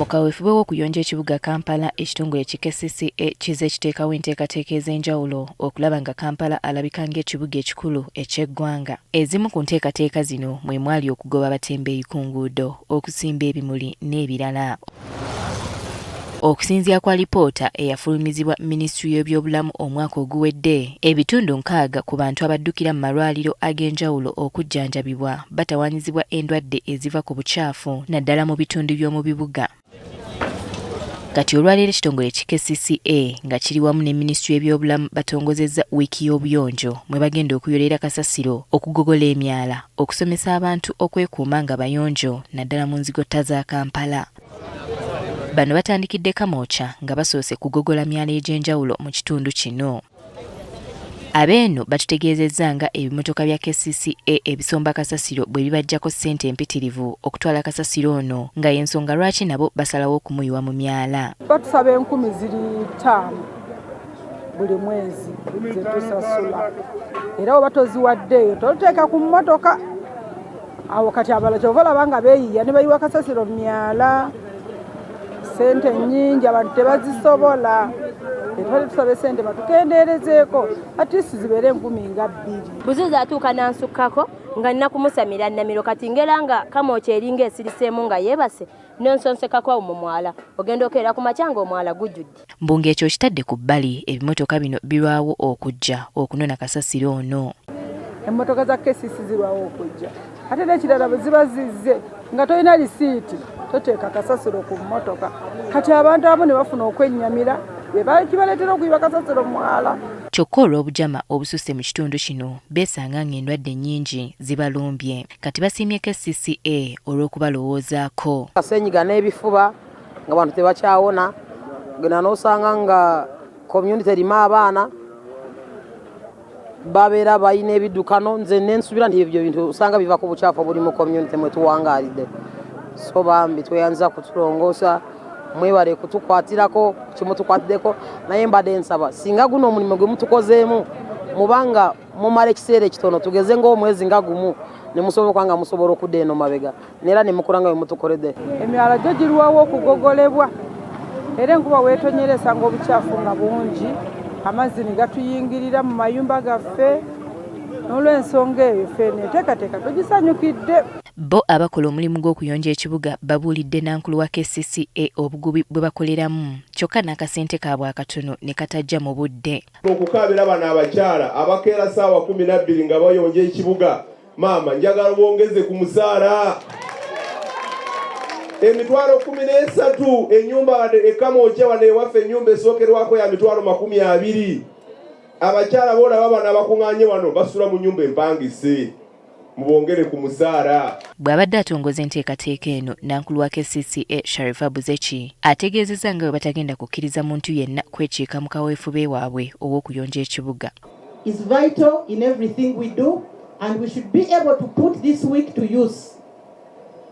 Kaweefube w'okuyonja ekibuga Kampala, ekitongole ki KCCA kizze kiteekawo enteekateeka ez'enjawulo okulaba nga Kampala alabika ng'ekibuga ekikulu eky'eggwanga. Ezimu ku nteekateeka zino mwe mwali okugoba abatembeeyi ku nguudo, okusimba ebimuli n'ebirala. Okusinziira ku alipoota eyafulumizibwa minisitule y'ebyobulamu omwaka oguwedde, ebitundu 60 ku bantu abaddukira mu malwaliro ag'enjawulo okujjanjabibwa batawaanyizibwa endwadde eziva ku bukyafu, naddala mu bitundu by'omu bibuga. Kati olwaleero ekitongole ki KCCA nga kiri wamu ne minisitule y'ebyobulamu batongozezza wiiki y'obuyonjo mwe bagenda okuyolera kasasiro, okugogola emyala, okusomesa abantu okwekuuma nga bayonjo, naddala mu nzigotta za Kampala. Bano batandikidde Kamwokya nga basoose kugogola myala egy'enjawulo mu kitundu kino. Abeeno batutegeezezza nga ebimotoka bya KCCA ebisomba kasasiro bwe bibaggyako ssente empitirivu okutwala kasasiro ono, nga y'ensonga lwaki nabo basalawo okumuyiwa mu myala. Batusaba 5,000 buli mwezi zetusasula, era oba toziwaddeeyo toteeka ku mmotoka. Awo kati abalala kyova olaba nga beeyiya ne bayiwa kasasiro mu myala. Sente nnyingi, abantu tebazisobola. Etwali tusaba esente batukendeerezeeko, at least zibeere 20,000. Buzizi atuuka nansukkako nga nina kumusamira nnamiro. Kati ngera nga Kamwokya eringa esiriseemu nga yeebase, nensonsekako awo mu mwala, ogenda okeera ku makya nga omwala gujjudde. Mbu ng'ekyo kitadde ku bbali, ebimotoka bino birwawo okujja okunona kasasiro ono. Emmotoka za KCC zirwawo okujja, ate n'ekirala bwe ziba zizze nga tolina lisiiti, toteeka kasasiro ku mmotoka. Kati abantu abamu ne bafuna okwennyamira, kibaleetera okuyiwa kasasiro mu mwala. Kyokka olw'obujama obususse mu kitundu kino, beesanga ng'endwadde nnyingi zibalumbye. Kati basiimye KCCA olw'okubalowoozaako. Kasenyiga n'ebifuba nga bantu tebakyawona, genda n'osanga nga community erimu abaana babeera balina ebiddukano. Nze nensubira nti ebyo bintu osanga biva ku bukyafu obuli mu community mwe tuwangaalidde. So bambi tweyanza kutulongoosa, mwebale kutukwatirako kimutukwatiddeko. Naye mbadde nsaba singa guno omulimu gwe mutukozeemu mubanga mumala ekiseera ekitono, tugeze ng'omwezi nga gumu, ne musobola okuba nga musobola okudda eno mabega neera ne mukola nga bwe mutukoledde. Emyala gyo girwawo okugogolebwa, era enkuba weetonyera esanga obukyafu nga bungi, amazzi ne gatuyingirira mu mayumba gaffe. N'olw'ensonga eyo ffene enteekateeka tugisanyukidde. Bo abakola omulimu gw'okuyonja ekibuga babuulidde nankulu wa KCCA obugubi bwe bakoleramu, kyokka n'akasente kaabwe akatono ne katajja mu budde. Okukaabira bano abakyala abakeera ssaawa 12 nga bayonja ekibuga, maama, njagala bongeze ku musaala 13,000. Ennyumba e Kamwokya wano ewaffe, ennyumba esookerwako ya 20,000. Abakyala boolaba bano abakuŋŋaanye wano basula mu nnyumba empangise. Mubongere ku musaala. Bw'abadde atongoza enteekateeka eno, nankulu wa KCCA Sharifa Buzeki ategeezezza nga bwe batagenda kukkiriza muntu yenna kwekiika mu kaweefube waabwe ow'okuyonja ekibuga. Is vital in everything we do, and we should be able to put this week to use.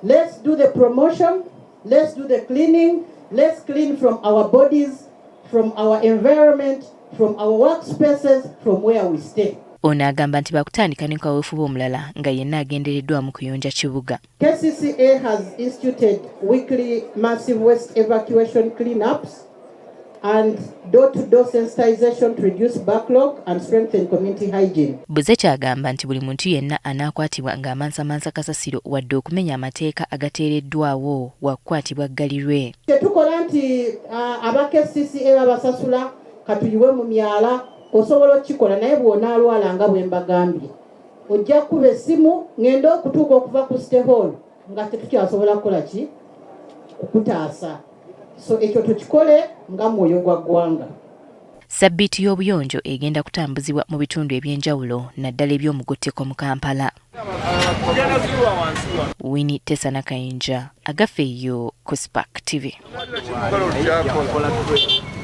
Let's do the promotion, let's do the cleaning, let's clean from our bodies, from our environment, from our workspaces, from where we stay. Ono agamba nti bakutandika ne kaweefube omulala nga yenna agendereddwamu kuyonja kibuga. KCCA has instituted weekly massive waste evacuation cleanups and door-to-door sensitization to reduce backlog and strengthen community hygiene. Buzeki agamba nti buli muntu yenna anaakwatibwa ng'amansamansa kasasiro wadde okumenya amateeka agateereddwawo wakukwatibwa ggalirwe. Tetukola nti aba KCCA babasasula katuyiwe mu myala. Osobola okukikola, naye bw'onaalwala nga bwe mbagambye, ojja kuba essimu ŋŋende okutuuka okuva ku City Hall nga tetukyasobola kukola ki kukutaasa. So ekyo tukikole nga mwoyo gwa ggwanga. Ssabbiiti y'obuyonjo egenda kutambuzibwa mu bitundu ebyenjawulo, naddala eby'omugotteko mu Kampala. Winnie Tesana Kayinja, Agafeeyo ku Spark TV.